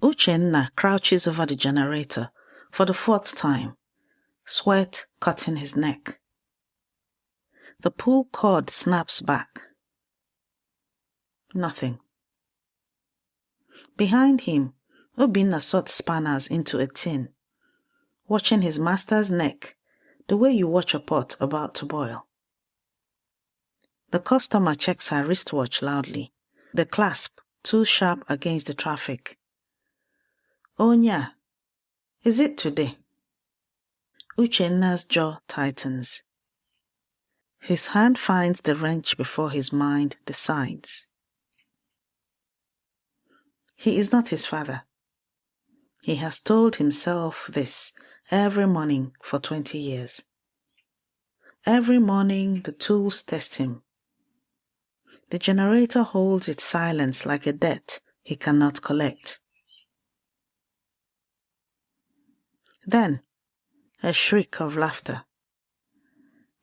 Uchenna crouches over the generator for the fourth time, sweat cutting his neck. The pull cord snaps back. Nothing. Behind him, Obinna sorts spanners into a tin, watching his master's neck the way you watch a pot about to boil. The customer checks her wristwatch loudly, the clasp too sharp against the traffic. Onya, is it today? Uchenna's jaw tightens. His hand finds the wrench before his mind decides. He is not his father. He has told himself this every morning for 20 years. Every morning the tools test him. The generator holds its silence like a debt he cannot collect. Then, a shriek of laughter.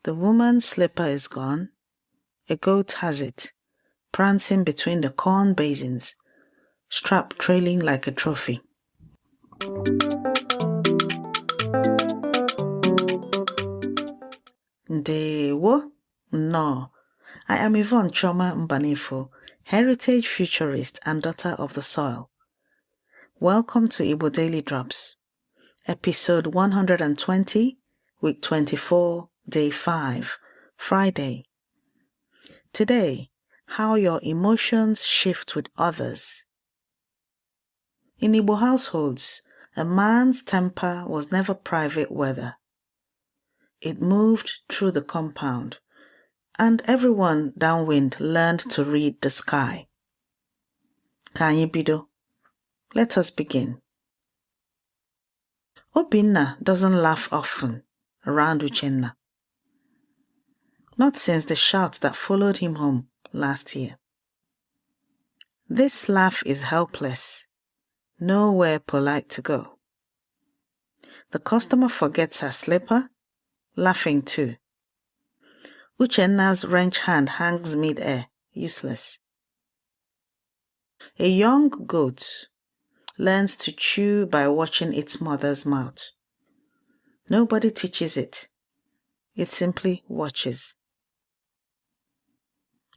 The woman's slipper is gone. A goat has it, prancing between the corn basins, strap trailing like a trophy. Ndewo, nnọọ. I am Yvonne Chioma Mbanefo, heritage futurist and daughter of the soil. Welcome to Igbo Daily Drops, episode 120, week 24, day 5, Friday. Today, how your emotions shift with others. In Igbo households, a man's temper was never private weather. It moved through the compound, and everyone downwind learned to read the sky. Ka anyị bido. Let us begin. Obinna doesn't laugh often around Uchenna. Not since the shout that followed him home last year. This laugh is helpless, nowhere polite to go. The customer forgets her slipper, laughing too. Uchenna's wrench hand hangs mid-air, useless. A young goat learns to chew by watching its mother's mouth. Nobody teaches it. It simply watches.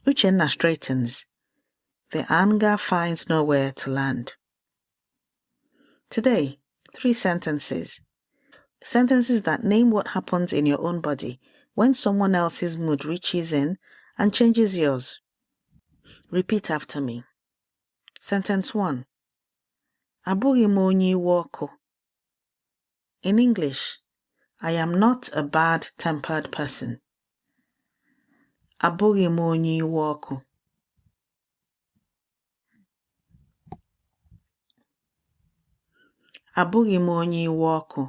Uchenna straightens. The anger finds nowhere to land. Today, three sentences. Sentences that name what happens in your own body when someone else's mood reaches in and changes yours. Repeat after me. Sentence 1. Abụghị m onye iwe ọkụ. In English, I am not a bad-tempered person. Abụghị m onye iwe ọkụ. Abụghị m onye iwe ọkụ.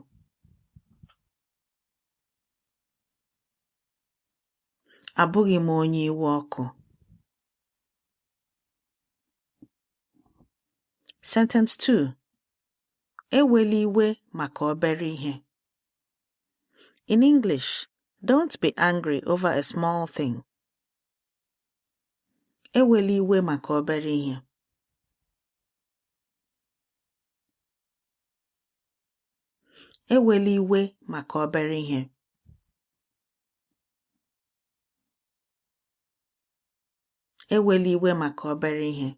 Abụghị m onye iwe ọkụ. Sentence 2. Ewela iwe maka obere ihe. In English, don't be angry over a small thing. Ewela iwe maka obere ihe. Ewela iwe maka obere ihe. Ewela iwe maka obere ihe.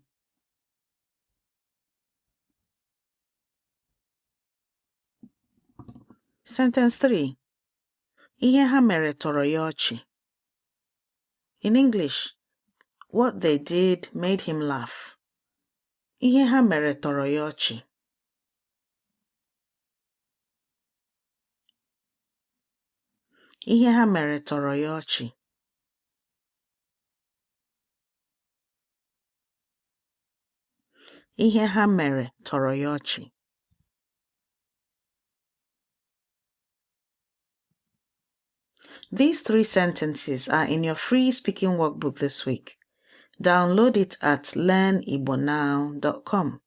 Sentence 3. Ihe ha mere tọrọ ya ọchị. In English, what they did made him laugh. Ihe ha mere tọrọ ya ọchị. Ihe ha mere tọrọ ya ọchị. Ihe ha mere tọrọ ya ọchị. These three sentences are in your free speaking workbook this week. Download it at learnigbonow.com.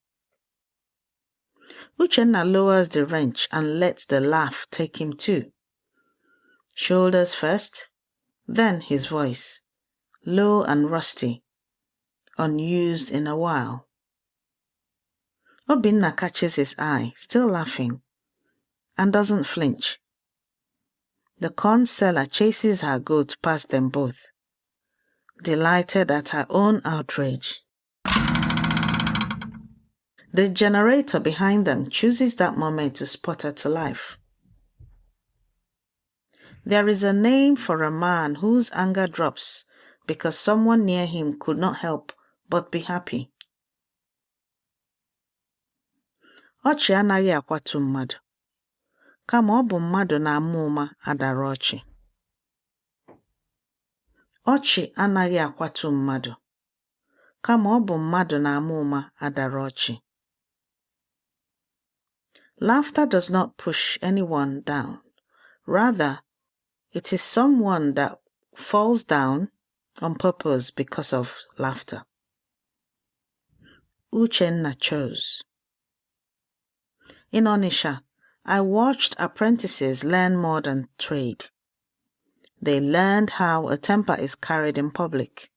Uchenna lowers the wrench and lets the laugh take him too. Shoulders first, then his voice, low and rusty. unused in a while. Obinna catches his eye, still laughing, and doesn't flinch. The corn seller chases her goat past them both, delighted at her own outrage. The generator behind them chooses that moment to sputter to life. There is a name for a man whose anger drops because someone near him could not help but be happy. Ọchị anaghị akwatu mmadụ, kama ọ bụ mmadụ na-ama ụma adara ọchị. Ọchị anaghị akwatu mmadụ, kama ọ bụ mmadụ na-ama ụma adara ọchị. Laughter does not push anyone down. Rather, it is someone that falls down on purpose because of laughter. Uchenna chose. In Onitsha, I watched apprentices learn more than trade. They learned how a temper is carried in public.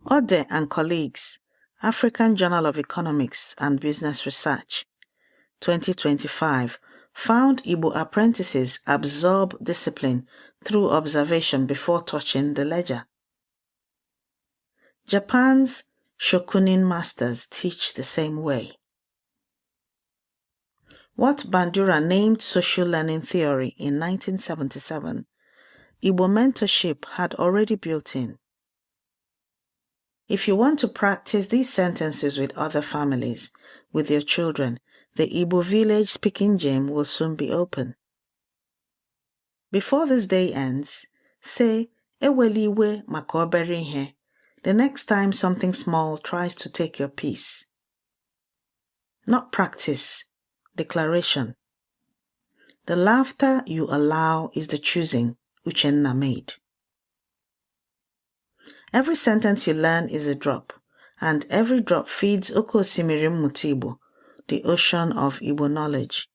Ode and colleagues, African Journal of Economics and Business Research, 2025, found Igbo apprentices absorb discipline through observation before touching the ledger. Japan's shokunin masters teach the same way. What Bandura named social learning theory in 1977, Igbo mentorship had already built in. If you want to practice these sentences with other families, with your children, the Igbo Village Speaking Gym will soon be open. Before this day ends, say "Ewela iwe maka obere ihe" the next time something small tries to take your peace. Not practice, declaration. The laughter you allow is the choosing Uchenna made. Every sentence you learn is a drop, and every drop feeds Oke Osimiri Mmụta Igbo, the ocean of Igbo knowledge.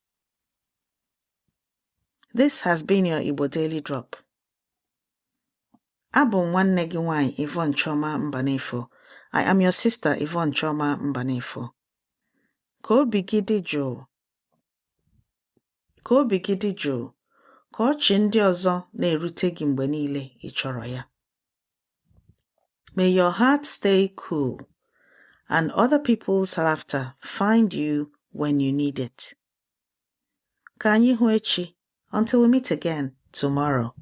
This has been your Igbo Daily Drop. Abụ m nwanne gị nwanyị Yvonne Chioma Mbanefo. I am your sister, Yvonne Chioma Mbanefo. Ka obi gị dị jụụ. Ka obi gị dị jụụ. Ka ọchị ndị ọzọ na-erute gị mgbe niile ị chọrọ ya. May your heart stay cool and other people's laughter find you when you need it. Ka anyị hụ echi. Until we meet again tomorrow.